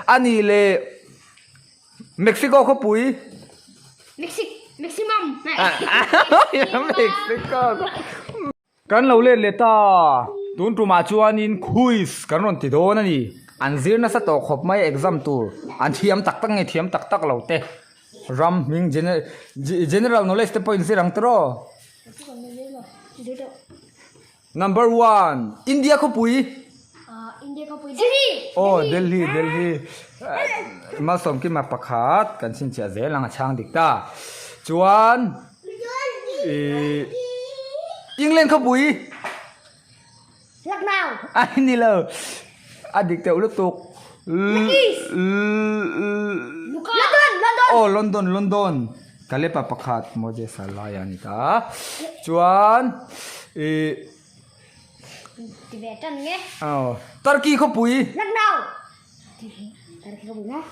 A nih leh Mexico khawpui. Mexic Maximum. Mexico. Kan lo let leh ta. Tun tumah chuanin quiz kan rawn ti dawn a ni. An zir nasa tawh khawp mai exam tur. An thiam tak tak nge thiam tak tak lo te. Ram hming general knowledge te pawh in zir ang tiraw? Number one, India khawpui. India khawpui Delhi. Oh, Delhi, Delhi. Malsawmkima pakhat kan chhinchhiah zel ang a chhang dik ta. Chuan England khawpui. Lucknow. Ai ni lo. A dik teuh lutuk. London, London. Oh, London, London. Kalepa pakhat Moses a lai a ni ta. Chuan i Ti ve tan nge. Oh, Turkey khawpui. Lucknow. Turkey khawpui na.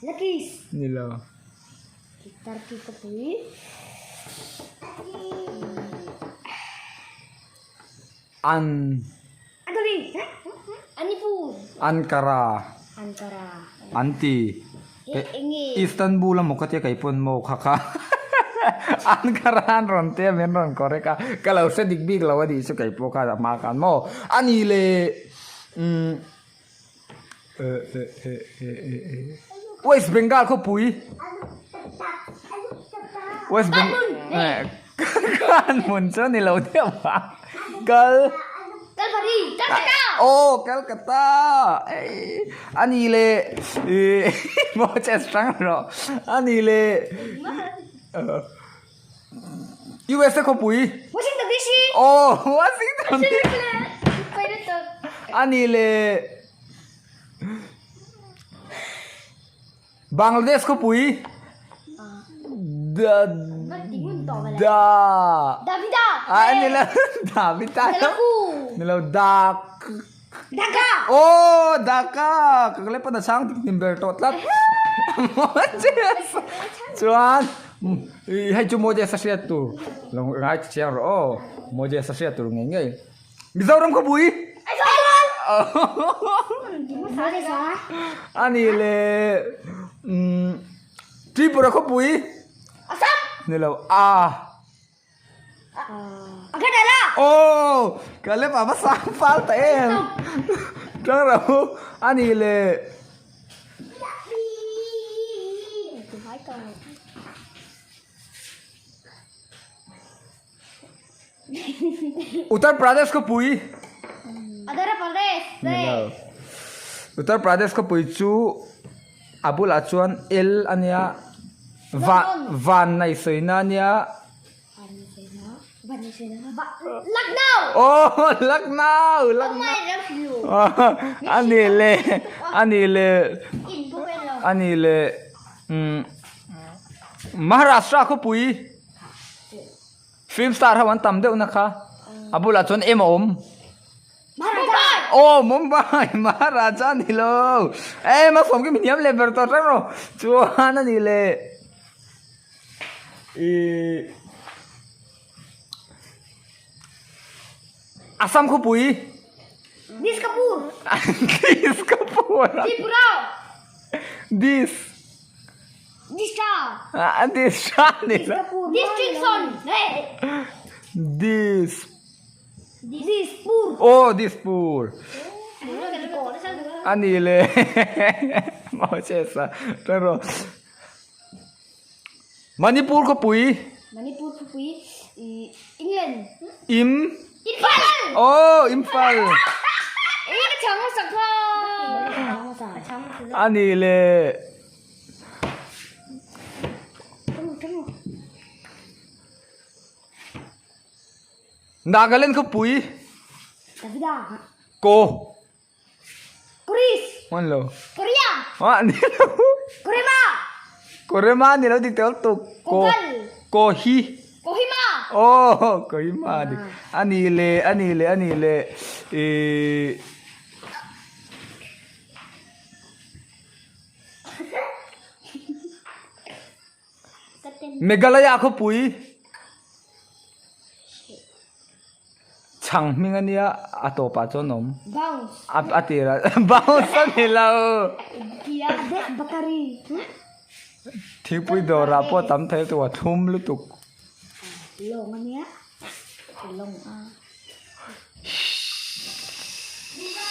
Luckies. Ni lo. Turkey khawpui. An. Anthony. Anipur. Ankara. Ankara. An ti. Istanbul a maw ka tia kei pawn maw kha kha. Ankara an rawn tia min rawn correct a. Ka lo hre dik bik lo a nih chu kei pawh kha hma khan maw. A ni le umm West Bengal khawpui. West Bengal. Kan hmun chu ni lo deuh a. Kal. Kalvari. Calcutta. Oh, Calcutta. Ei, a ni le i Moses hrang rawh. A ni le USA khawpui. Washington DC. Oh, Washington DC. A ni le Bangladesh khawpui da da Davida ah ni lo Davida ni lo dak Dhaka oh Dhaka ka le pana chang tik nim ber tawh tlat Moses chuan hei chu Moses a hriat tur lo ngai chiang rawh aw Moses a hriat tur ngei ngei Mizoram khawpui a ni le umm Tripura khawpui ni lo a aw ka lep a va sang fal ta em tang ro a ni le Uttar Pradesh khawpui Uttar Pradesh Uttar Pradesh khawpui chu a bulah chuan L a nia va van nei sawina a nia Lucknow aw Lucknow Lucknow a ni le a ni le a ni le umm Maharashtra khawpui. Film star ho an tam deuh na kha. A bulah chuan em a awm. Mumbai! Aw Mumbai! Maharaja ni lo. Em a sawm khi mi hniam leh ber tawh reng rawh. Chuan a ni leh. Ihh. Assam khawpui. Diskapur. Diskapur. Tripura. Dis. Disha. Ah, Disha ni lo. Distriction. Dis. Dispur. Oh, Dispur. Ani le. Moses a. Taro. Manipur khawpui. Manipur khawpui England. Im. Imphal. Oh, Imphal. Eng ka chhang hmasa kha. Ani le. Nagaland khawpui. Ko. Greece. Hman lo. Korea. Ah, ni lo. Korema. Korema ni lo dik tel tuk. Ko. Kohi. Kohima. Oh, Kohima dik. Ani le, ani le, ani le. E Meghalaya khawpui. Chhang hming a nia a tawpah chuan awm. Bounce. A a tirah bounce a ni lo. Bakari. Thingpui dawrah pawh tam thei lutuk a thlum lutuk. Lawng a nia. Lawng a.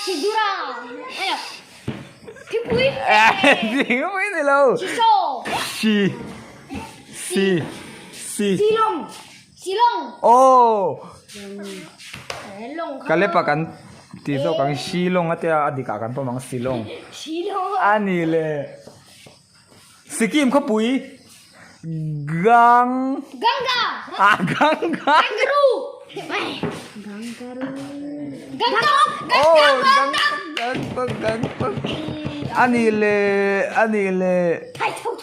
Sidura. Thingpui. Thingpui ni lo. Siso. Si. Si. Si. Silong. Silong. Aw. Lawng kha. Kalepa kan ti zawk ang Shillong a tia a dikah kan pawm ang Silong. Shillong. A ni le. Sikkim khawpui Gang. Ganga. Ah Ganga. Kangaroo. Kangaroo. Gangtok. Oh Gangtok Gangtok Gangtok. A ni le a ni le. Thai tho.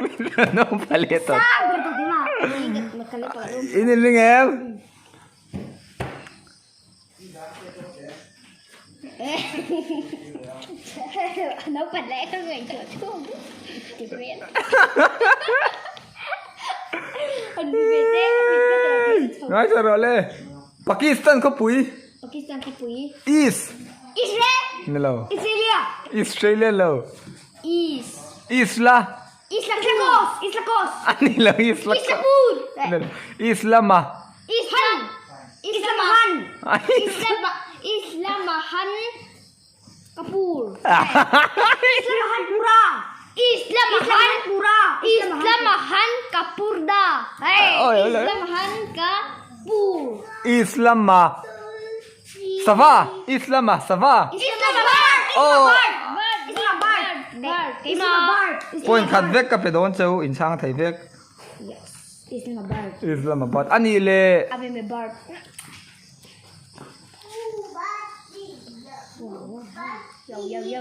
Min rawn um pha leh tawh. In inring em? Ngaithla rawh le. Pakistan khawpui. Pakistan khawpui. East. Israel. Ni lo. Israelia. Israelia lo. East. Isla. Isla Kos. Isla Kos. A ni lo Isla. Islapur. Ni lo. Islama. Islam. Islamahan. Islam Islamahan Kapoor. Islamahan Pura. Islamahan Pura. Islamahan Kapurda. Hey. Islamahan Kapoor. Islama. Sava. Islama. Sava. Islamabad. Oh. Islamabad. Islamabad. Point khat vek ka pe dawn cheu inchhang thei vek. Yes. Islamabad. Islamabad. A nih le. Abimabad.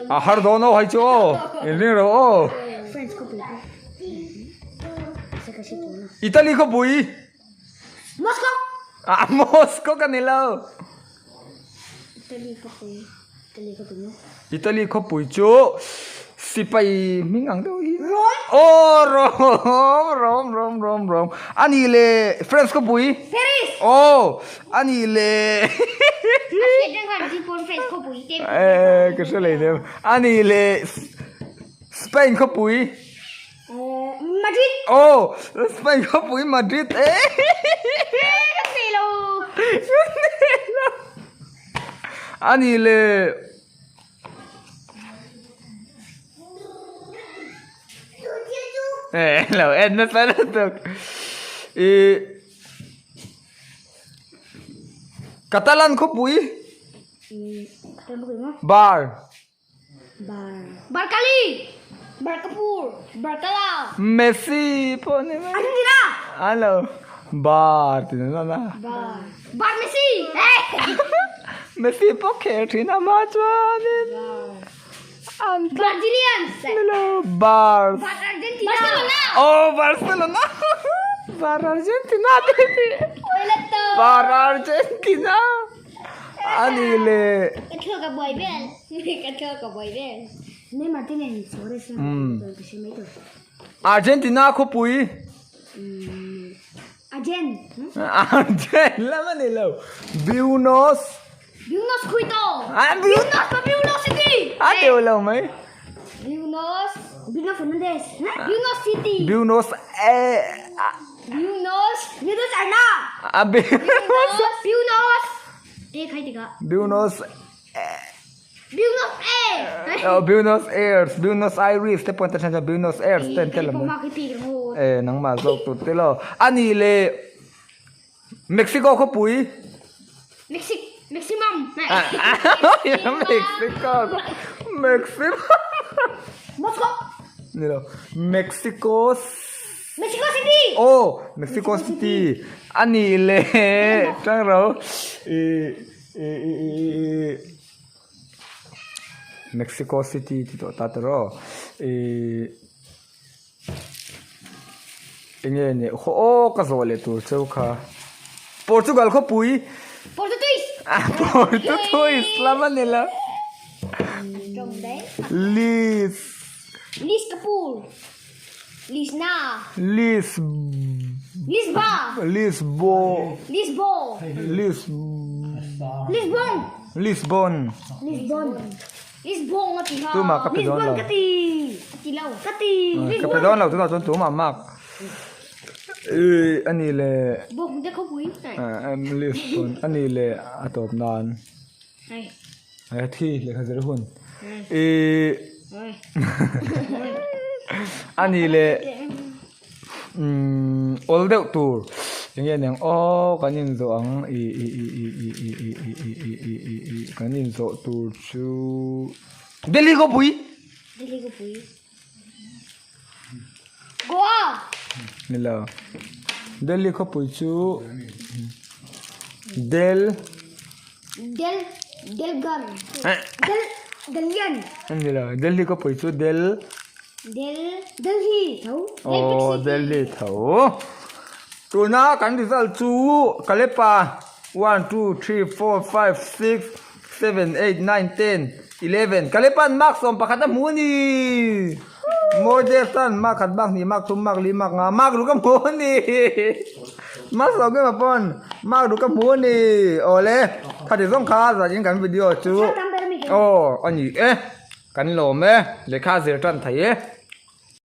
A har dawn aw hai chu aw. Inring ro aw. Italy khawpui. Moscow. Ah Moscow ka ni lo. Italy khawpui. Italy khawpui maw? Italy khawpui chu sipai hming ang deuh hi. Rome. Aw Rome Rome Rome Rome Rome. A nih le France khawpui. Paris. Aw a nih le. A hriat reng khan zing pawn France khawpui te. Eh ka hre lei lem. A nih le Spain khawpui. Madrid. Aw Spain khawpui Madrid e. Ka nei lo. Ka nei lo. A nih le. Eh lo en nasa lutuk. Ih Catalan khawpui. Bar. Bar. Barkali. Barkapur. Barkala. Messi pawh ni mai. Argentina. Alo. Bar ti na na. Bar. Bar Messi. Messi pawh khel thin a mah chuanin. An Brazilians. Hello. Bar. Bar Argentina. Barcelona. Oh Barcelona. Bar Argentina te ti. Bar Argentina. A ni le. Ka thluak a buai vel. Ka thluak a buai vel. Neymar te nen Suarez a ka hre mai tur. Argentina khawpui. Argen. Argen lam a ni lo. Buenos. Buenos Quito. A Buenos pa Buenos City. A teuh lo mai. Buenos. Buenos Fernandez. Buenos City. Buenos eh. Buenos. Buenos Arna. A Buenos. Buenos. Te khai tikah. Buenos. Buenos Aires. Oh, Buenos Aires, Buenos Aires te pawh an Buenos Aires te an tel ang eh nangmah zawk tur te lo. A nih le Mexico khawpui. Mexic Maximum. Mexico Maximum. Moscow. Ni lo Mexico Mexico City. Oh, Mexico City. A nih le tang ro i i i i Mexico City ti tawh ta ta ro i enge ni khaw aw ka zawh leh tur cheu kha Portugal khawpui Portuguese Portuguese lam a ni lo Lis Lis Kapoor. Lisna. Lis. Lisba. Lisbo. Lisbo. Lis. Lisbon. Lisbon. Lisbon. Lisbon a ti ha. Tumah ka pe dawn lo. Lisbon ka ti. A ti lo. Ka ti. Ka pe dawn lo tunah chuan tumah mark. Ih a ni le. Bawk te khawpui. Lisbon a ni le a tawp nan. Hei. Hei thi lehkha zir hun. Ih a ni le umm awl deuh tur eng nge niang aw kan inzawh ang ih ih ih ih ih ih ih ih ih ih ih ih ih kan inzawh tur chu Delhi khawpui. Delhi khawpui. Goa. Ni lo. Delhi khawpui chu Del. Del Delgan. Del Delian. Ni lo. Delhi khawpui chu Del. Del Delhi tho. Aw Delhi tho. Tuna kan result chu Kalepa 1 2 3 4 5 6 7, 8, 9, 10, 11 Kalepan mark 11 a hmu a ni! Moses-a'n mark khat, mark hnih, mark thum, mark li, mark nga, mark ruk a hmu a ni! Mark sawm em pawn mark ruk a hmu a ni! Awle, khati zawng kha zanin kan video chu aw a ni e, kan lawm e, lehkha zir tan thei e.